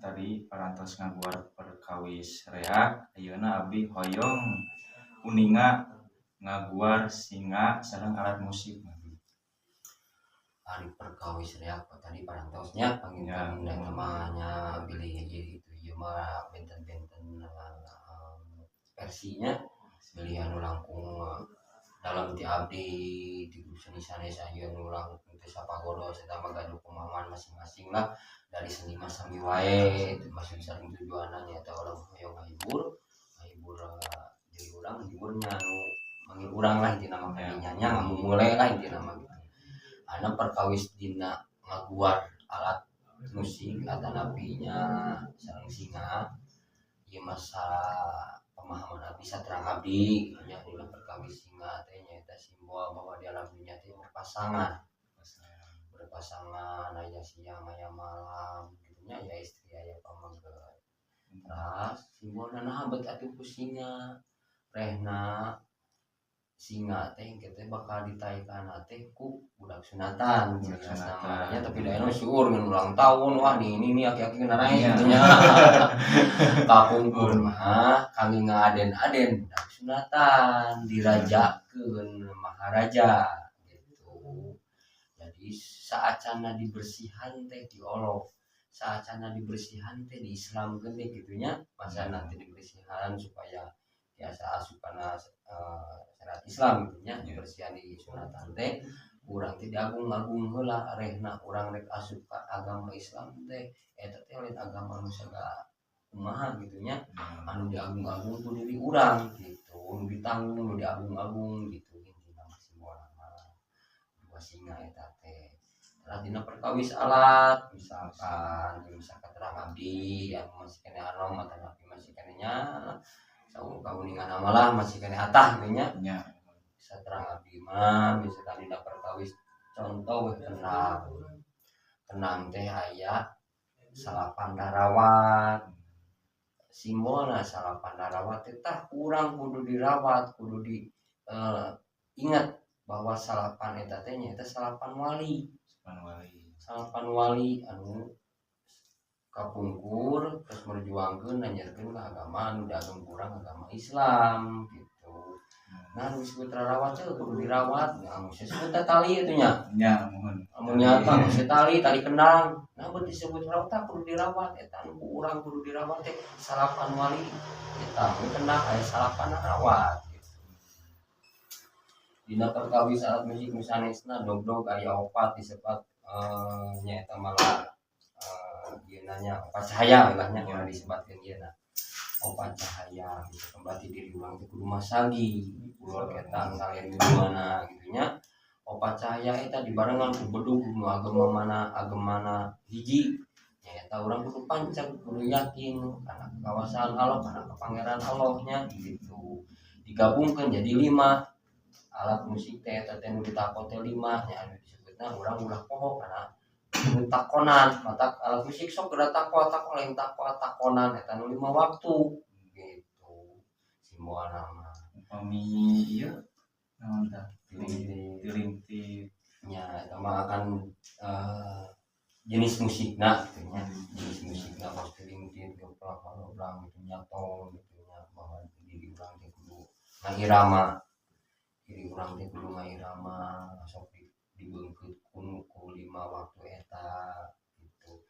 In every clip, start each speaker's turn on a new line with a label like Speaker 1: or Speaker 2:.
Speaker 1: Tadi parantos ngaguar perkawis reak, ayeuna abdi hoyong uninga ngaguar singa sareng alat musik.
Speaker 2: Ari perkawis reak tadi parantosnya panginten ya, namanya bilih itu ieu mah benten-benten versinya, bilih anu langkung dalam ti abdi di grup seni sanes, aya nu langkung teh sapagodos, eta mah gaduh pemahaman masing-masing lah. Dari seni mah sami wae, itu masih saling tujuanna, nyaeta urang hoyong ngahibur, ngahibur diri urang, hiburnya anu manggil urang lah intina mah, kadinya nya ngamumule lah intina mah gitu. Ana perkawis dina ngaguar alat musik atanapinya sareng singa ieu masa pemahaman abdi, saterang abdi nya, dina perkawis singa teh nyaeta simbol bahwa di alam dunia teh berpasangan, berpasangan, aya siang aya malam gitu nya, aya istri aya pameget. Terus simbolna naha bet atuh ku singa? Rehna singa teh engke teh bakal ditaekana teh ku budak sunatan.
Speaker 1: Budak sunatan.
Speaker 2: Namanya, tapi da anu syukur ngan ulang tahun, wah di ini nih aki-aki narae gitu nya. Kapungkur mah kami ngaden-aden budak sunatan dirajakeun maharaja gitu. Jadi saacana dibersihan teh diolok, saacana dibersihan teh diislamkeun teh gitu nya, masa nanti dibersihan supaya biasa asup kana syariat Islam gitu nya. Dibersihan di sunatan teh urang teh diagung-agung heula, rehna urang rek asup ka agama Islam teh eta teh lain agama nu sagala kumaha gitu nya, anu diagung-agung ku diri urang gitu, nu ditanggung, nu diagung-agung gitu. Intina mah simbolna mah dua singa eta teh. Tah, dina perkawis alat, misalkan misalkan terang abdi anu masih keneh anom atanapi masih keneh nya saur kauningan lah, masih keneh atah gitu nya. Saterang abdi mah misalkan dina perkawis contoh we kendang, kendang teh aya salapan darawat. Simbolna salapan darawat teh, tah urang kudu dirawat, kudu di ingat bahwa salapan eta teh nyaeta salapan wali.
Speaker 1: Salapan wali.
Speaker 2: Salapan wali anu kapungkur terus merjuangkeun, nanjarkeun ka agama anu diagem kurang, agama Islam gitu. Nah, nu disebut rarawat teh kudu dirawat. Nah, anu disebut teh tali itu nya.
Speaker 1: Nya, mohon.
Speaker 2: Amun nyata nu tali, tali kendang. Nah, buat disebut rawat tah kudu dirawat eta nu ku urang kudu dirawat teh salapan wali eta nu kendang aya salapan rawat gitu. Dina perkawis alat musik nu sanesna dogdog aya opat, disebat nyaeta malah ieu nya opat cahaya lah nya, urang disebatkeun ieu na opat cahaya gitu. Berarti diri urang teh kudu masagi kulon etan ngalir mana gitu nya. Opat cahaya eta dibarengan ku bedug nu agama mana, agemana hiji, nyaeta urang kudu panceg, kudu yakin kana kekuasaan Allah, kana kepangeran Allah nya gitu. Digabungkeun jadi lima alat musik teh eta teh nu ditakon teh lima nya, anu disebutna urang ulah poho kana kudu takonan mata alat musik sok geura takwa, takwa lain takwa, takonan eta nu lima waktu gitu simbolna mah.
Speaker 1: Upami ieu naon tah?
Speaker 2: Tilintit.
Speaker 1: Tilintit.
Speaker 2: Nya, eta mah kan jenis musikna gitu nya, jenis musikna kos tilintit, geplak goblang gitu nya, tong gitu nya, bahwa diri urang teh kudu ngahirama, diri urang teh kudu ngahirama, sok dibeungkeut ku lima waktu eta gitu.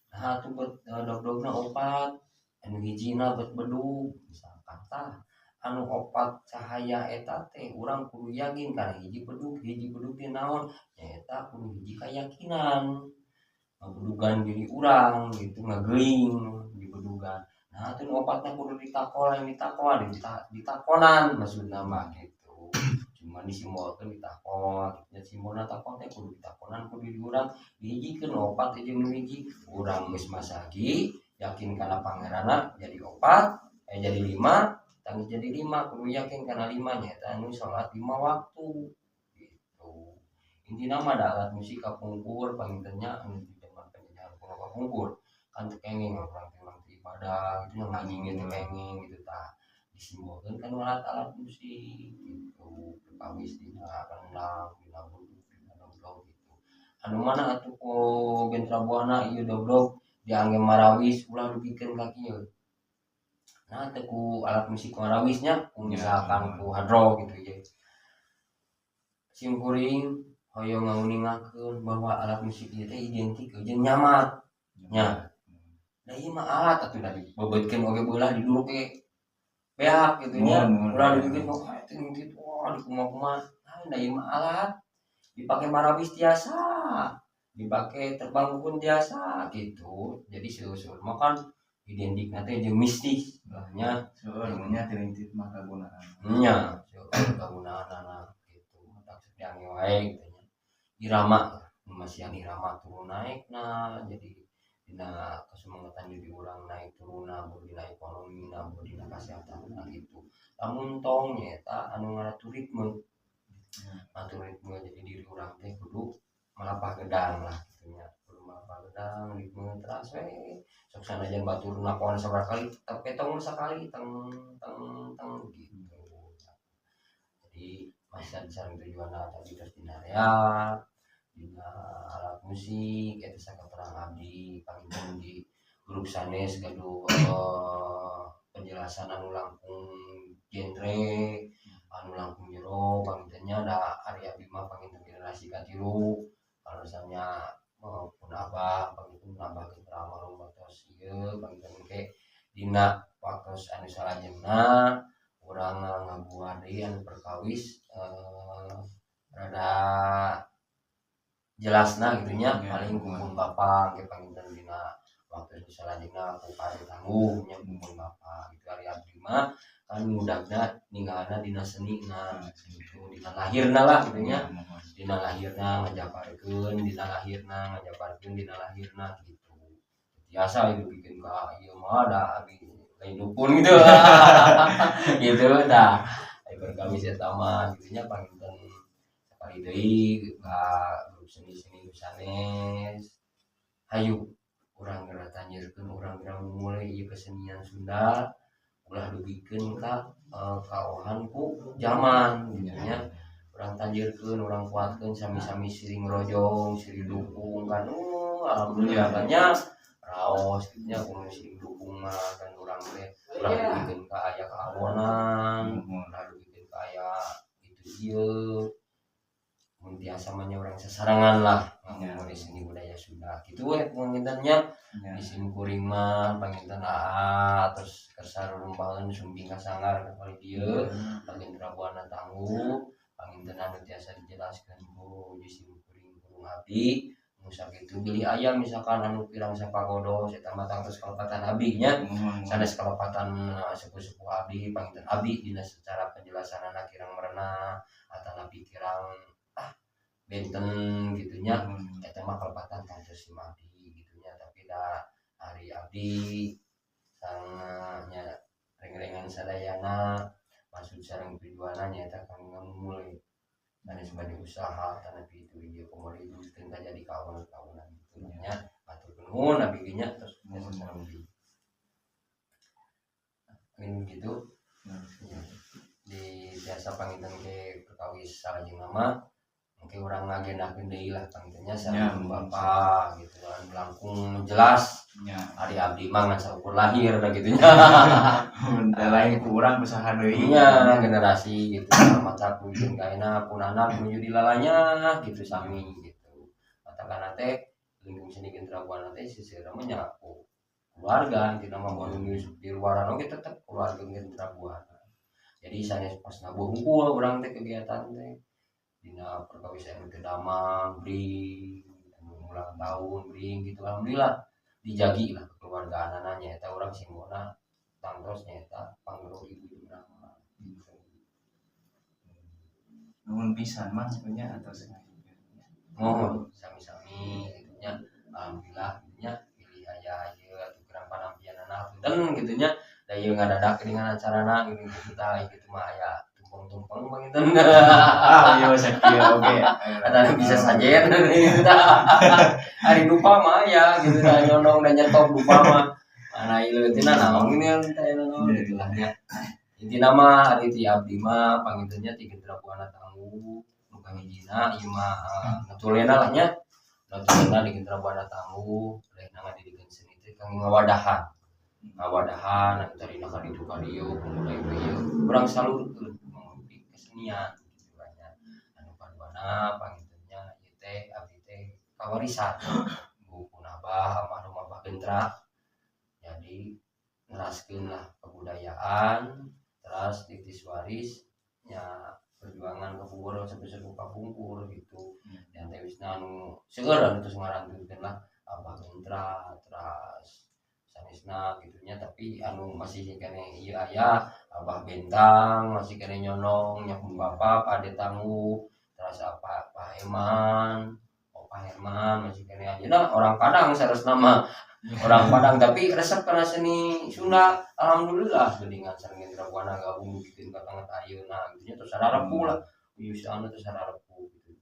Speaker 2: Nah, atuh bet dogdogna opat, anu hijina bet bedug misalkan. Tah, anu opat cahaya eta teh urang kudu yakin kana hiji bedug. Hiji bedug teh naon? Nyaeta kudu hiji keyakinan, ngabedugan diri urang gitu, ngageuing di bedugan. Nah, atuh nu opatna kudu ditakol, yang ditakol ditakonan maksudna mah gitu, cuma disimbolkeun ditakol gitu nya. Simbolna takol teh kudu ditakonan ku diri urang, dihijikeun opat jeung nu hiji. Urang geus masagi yakin kana pangeranna jadi opat, jadi lima, tangis jadi lima, kudu yakin kana lima, nyaeta anu salat lima waktu gitu. Intina mah da alat musik kapungkur panginten nya, anu di zaman penjajahan kuno kapungkur kan teu kenging urang teh, urang teh ibadah gitu nya, ngaging teu kenging gitu. Tah, disimbolkeun kan alat-alat musik gitu, perkawis dina kendang, dina bedug, dina dogdog gitu. Anu mana atuh ku gentra buana ieu dogdog? Diangge marawis ulah dugikeun ka kieu. Nah, teh ku alat musik marawisnya, ku misalkan ku hadro gitu ya. Sim kuring hoyong ngauningakeun bahwa alat musik ieu teh identik jeung nyamat. Nya. Da ieu mah alat atuh, da dibebeutkeun oge beulah diduruk ge beak gitu nya. Ulah dugikeun kok kitu, wah, di kumaha-kumaha. Nah, da ieu mah alat dipake marawis tiasa, dipake terbang pun tiasa gitu. Jadi seueur mah kan identikna teh jeung mistis lah nya.
Speaker 1: Seueur nya tirintit mah kagunaan.
Speaker 2: Nya, seueur kagunaanana gitu. Matak diangge wae gitu nya. Irama masihan irama turun naekna, jadi dina kasumangatan diri urang naik turunna, boh dina ekonomina, boh dina kasehatanna gitu. Lamun tong nyaeta anu ngaratur ritme. Ngatur ritme, jadi diri urang teh kudu malapah gedang lah gitu nya. Kudu malapah gedang ritme teras we. Sok sanajan batur napoan sabaraha kali tetep ketong sakali teng teng teng gitu. Jadi masihan sareng tujuanna tadi, terus dina reak, dina alat musik eta sakaterang abdi panginten di grup sanes gaduh penjelasan anu langkung genre, anu langkung jero panginten nya. Da ari abdi mah panginten generasi katilu, alasannya pun abah panginten abah geus almarhum tos ieu. Panginten engke dina waktos anu salajengna urang ngaguar deui anu perkawis rada jelasna gitu nya. Paling ku pun bapa engke panginten dina waktu anu salajengna ku kari tangguh nya, ku pun bapa gitu. Ari abdi mah kan mudahna ninggalna dina senina gitu, dina lahirna lah gitu nya, dina lahirna ngajabarkeun, dina lahirna ngajabarkeun, dina lahirna gitu. Biasa itu bikin ka ieu mah da abdi lain dukun gitu gitu. Dah, perkawis eta mah gitu nya. Panginten sakali deui ka grup seni-seni sanes, hayu urang geura tanjirkeun, urang geura mulai ieu kesenian Sunda, ulah dugikeun ka kaohan ku zaman gitu nya. Urang tanjirkeun, urang kuatkeun, sami-sami siring rojong, siring dukung kan. Alhamdulillah kan nya, raos gitu nya. Kudu siring dukung mah kan urang teh ulah dugikeun ka aya kaawonan, ulah dugikeun ka aya itu ieu. Mun tiasa mah nya urang sasarengan lah ngamumule seni budaya Sunda kitu we panginten nya. Di sim kuring mah panginten aa terus kersa rurumpaheun sumping ka sanggar ka palih dieu bagian Buana tangguh. Panginten anu tiasa dijelaskeun ku di sim kuring kurung abdi nu sakitu, bilih aya misalkan anu kirang sapagodos, eta mah tangtos kalepatan abdi nya, sanes kalepatan sepuh-sepuh abdi. Panginten abdi dina secara penjelasanana kirang merenah atanapi kirang benten gitu nya, eta mah kalepatan tangtos sim abdi gitu nya. Tapi da ari abdi sareng nya reng-rengan sadayana maksud sareng tujuanna nyaeta kanggo ngamumule, sanes bade usaha tanapi itu ieu komo dugikeun ka jadi kaonan-kaonan gitu nya. Hatur nuhun abdi ge nya, tos biasa sareng di gitu di biasa. Panginten ke perkawis salajengna mah mungkin urang ngagendakeun deui lah panginten nya sareng bapak gitu kan, langkung jelas. Ari abdi mah ngan saukur lahir da gitu nya.
Speaker 1: Da lain ku urang usaha deui.
Speaker 2: Nya, generasi gitu mata ku kaena pun anak menuju dilalanya gitu, sami gitu. Matakana teh lingkung seni Gendrabuana teh seuseurna mah nya ku keluarga intina mah, mun di luaran oge tetep keluarga Gendrabuana. Jadi sanes pas nabuh hungkul urang teh kegiatan teh dina perkawis anu teu damang bring, anu ulang tahun bring gitu. Alhamdulillah dijagi lah kekeluargaanana, nyaeta urang simbolna tangtos nyaeta panggero ibu urang gitu.
Speaker 1: Nuhun pisan Mang nya atos.
Speaker 2: Mohon sami-sami gitu nya. Alhamdulillah gitu nya, bilih aya ieu atuh kurang panampianana, punten gitu nya, da ieu ngadadak dengan acarana geuning kita gitu mah aya tumpeng-tumpeng panginten.
Speaker 1: Ah, ieu sakieu oge.
Speaker 2: Ada bisa sajen gitu tah. Ari dupa mah aya gitu tah, nyondong dan nyetop dupa mah. Mana ieu leutina naon gini teh naon gitu lah nya. Intina mah ari ti abdi mah panginten nya ti Gentra Buana Tangguh nu kahijina ieu mah natulena lah nya. Natulena di Gentra Buana Tangguh lehna ngadidikeun seni. teh kangge ngawadahan, ngawadahan anu tadina ka ditu ka dieu pemuda ieu ieu urang salurkeun melalui kesenian gitu kan nya. Anu kaduana panginten nya, ieu teh abdi teh kawarisan pun abah, almarhum Abah Gentra. Jadi neraskeun lah kebudayaan, teras titiis waris nya, perjuangan kapungkur sampai sepuh kapungkur gitu. Dan tewisna anu seueur anu tos ngarantunkeun lah, Abah Gentra, teras sanesna gitu nya. Tapi anu masih keneh ieu aya Abah Bentang, masih keneh nyonong nya pun bapak Pak Ade Tangguh, teras apa Pak Herman, Opa Herman masih keneh. Ayeuna orang Padang, saresna mah orang Padang tapi resep kana seni Sunda. Alhamdulillah, geuningan sareng Indra Buana gabung bikin ka tangan ayeuna gitu nya, terus sararepuh lah, anu terus sararepuh gitu.